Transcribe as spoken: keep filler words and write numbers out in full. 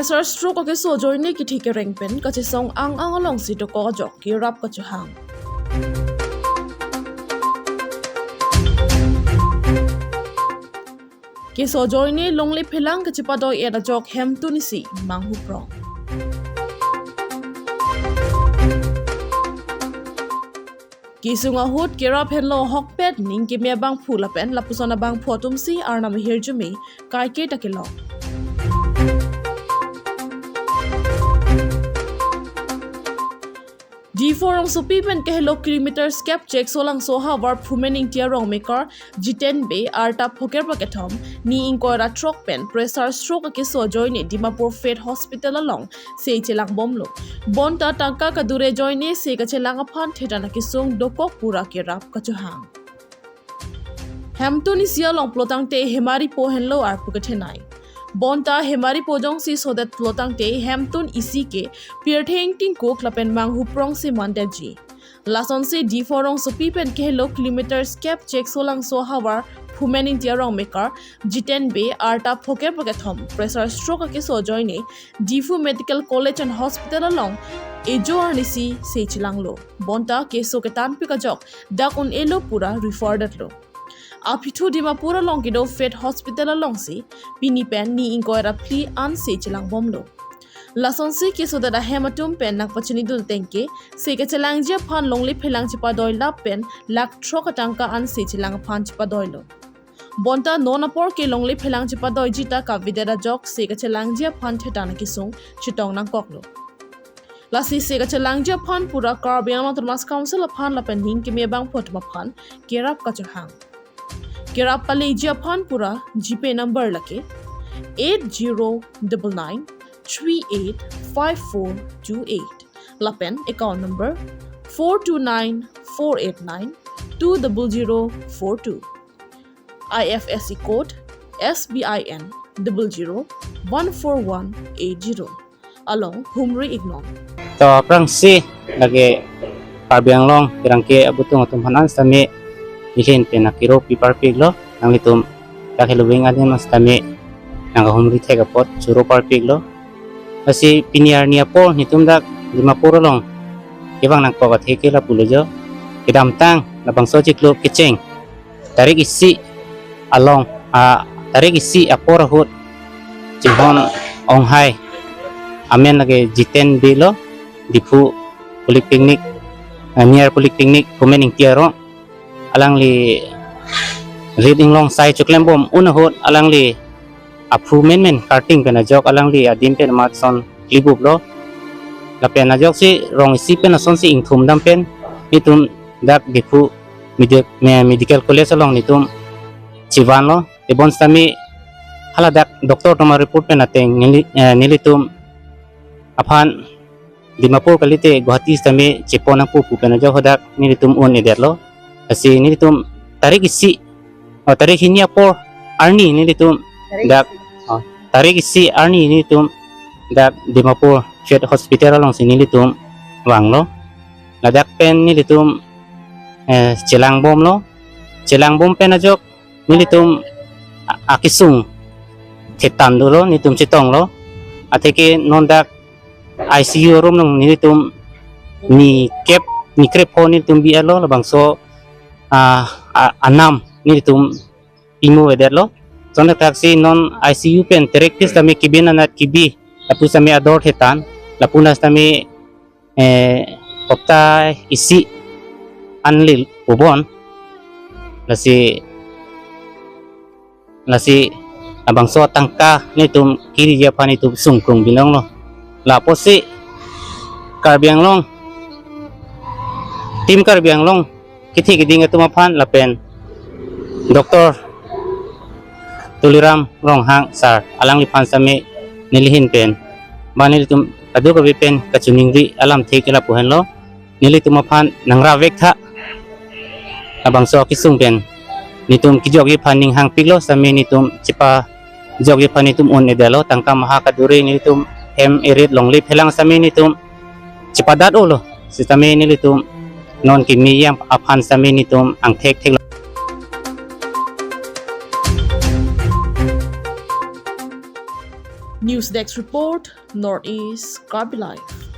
Pressure stroke akeso ajoine kethe kereng pen kachesong ang-ang alongsi dokok ajok kerap kachohang. Keso ajoine longle phelang kachepadoi-et ajok hemtun isi manghuprong. Kesung ahut kerap henlo ahokpet ning keme abangphu lapen lapuson abangphu atumsi arnam ahirjume kaike ta kelong. Diphu rongsopi pen kahelo kilometers kep Cheksolangso ahavar Phumen Ingti arong mekar Jiten Bey arta phoker pakethom ni ingkoi ra throk pen pressure stroke akeso ajoine Dimapur Faith Hospital alongsi chelangbomlo. Bonta tangka kadure ajoinesi kachelang aphan thetan akesung dokok pura kerap kachohang. Hemtun isi along pulotangte Hemari po henlo arpu kethenei. Bonta Hemari po jongsi sodet pulotangte hemtun isi ke pirthe ingtingkuk lapen manghuprongsi mandetji. Lasonsi Diphu rongsopi pen kahelo kilometers kep Cheksolangso ahavar Phumen Ingti arong mekar Jiten Bey arta phoker pakethom pressure stroke akeso ajoine Diphu Medical College and Hospital along ejo arnisi chelanglo. Bonta keso ketanpik ajok dak un-elo pura refer detlo. Aphi thu Dimapur along kedo Faith Hospital alongsi pini pen ni ingkoi ra phli ansi chelangbomlo. Lasonsi kesodet ahem atum pen nangpachinidun tengke, se kachelangji aphan longle phelang chepadoi lap pen lakh throk atangka ansi chelang aphan chepadoilo. Bonta non apor ke longle phelang chepadoiji ta kavedet ajok se kachelangji aphan thetan akesung chetong nangkoklo. Lasi se kachelangji aphan pura Karbi Anglong Autonomous Council aphan lapen ning keme abangphu atum aphan kerap kachohang. Kerap paleji aphan pura GPay number lake eight zero double nine three eight five four two eight lapen account number four two nine four eight nine two double zero four two. I F S C code S B I N double zero one four one eight zero along humri iknon. To aphrangsi lake Karbi Anglong pirangke abutung atum aphan an sitame nelihin pen akiro pi parpiklo, nanglitum dak heloving adin an sitame nangkahumri thek apot choro parpiklo. Lasi pini arni apor netum dak Dimapur along kevang nangkok athe ke lapulo jo. Kedamtang labangso chiklo kecheng tarik isi along, ah, tarik isi apor ahut chinghon onghai amen lake Jiten Bey lo, Diphu Polyclinic, ah, near Polyclinic Phumen Ingti arong, alangli rit inglong sai choklembom un ahut alangli aphu menmen karting pen ajok alangli adim pen mat ason klibuplo. Lapen ajoksi rong isi pen asonsi ingthum dam pen netum dak Diphu medi-, me-, Medical College along netum chevanlo. Tebon sitame haladak doctor atum areport pen ateng neli, eh, nelitum aphan Dimapur kalite Guwahati sitame chepon nangpo pu pen ajok hadak nelitum un-edetlo. Lasi nelitum tarik isi, oh, tarik hini apor arni nelitum Tarik dak, isi. Oh, tarik isi arni nelitum dak Dimapur Faith Hospital alongsi nelitum vanglo. Ladak pen nelitum, eh, chelangbomlo. Chelangbom pen ajok nelitum a-, akesung thetan dolo, netum chetonglo. Atheke non dak I C U room along nelitum ni kep, ni krepho nelitum bi-etlo, labangso, ah, a-, anam nelitum pimu vedetlo. Sontak thaksi non I C U pen tarik tis tame kibin anat kibi, lapu tame ador thetan, lapu nas tame, eh, hopta isi anlil ubon. Lasi, lasi abangso atangka netum kiriji aphan netum sungkrung binonglo. Lapusi Karbi Anglong, Team Karbi Anglong kethe keding atum aphan lapen Doctor Tuliram Ronghang sir alangliphan sitame nelihin pen ba nelitum kadokave pen kachiningri alamthe ke lapu henlo, nelitum aphan nangrap vek tha. Labangso akesung pen netum kejokji aphan ning hangpiklo, sitame netum chepajokji aphan netum un-edetlo, tangka maha kadure netum hem erit longle phelang sitame netum chepadat-olo, sitame nelitum non kimi yang aphan sitame netum angthek theklo. News Desk Report, North East Karbi Live.